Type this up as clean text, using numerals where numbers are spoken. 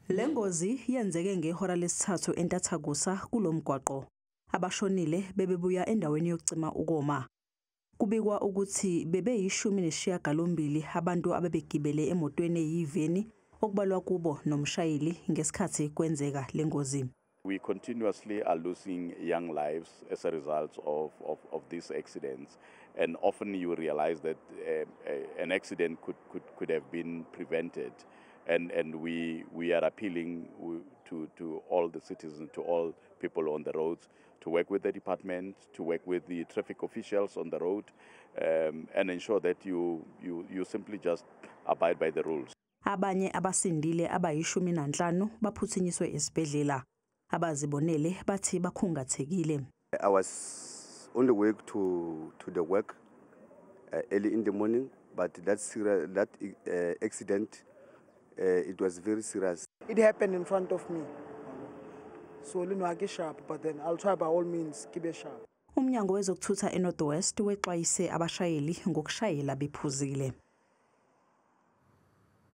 Lengozi yenzeke ngehora lesithathu entathakusa kulomgwaqo. Abashonile bebebuya endaweni yokucima ukoma. Kubikwa ukuthi bebe-18 abantu ababegibele emotweni eyiveni okubalwa kubo nomshayeli ngesikhathi kwenzeka lengozi. We continuously are losing young lives as a result of these accidents, and often you realize that an accident could have been prevented, and we are appealing to all the citizens, to all people on the roads, to work with the department, to work with the traffic officials on the road, and ensure that you simply just abide by the rules. Abanye abasindile abayi-15 baphuthunyiswe esibhedlela. Abazibonele bathi bakhungathekile. I was on the way to the work early in the morning, but that accident, it was very serious. It happened in front of me. So I sharp, but then I'll try by all means keep it sharp. Umnyango wezokuthutha eNorth West wexwayise abashayeli ngokushayela bephuzile.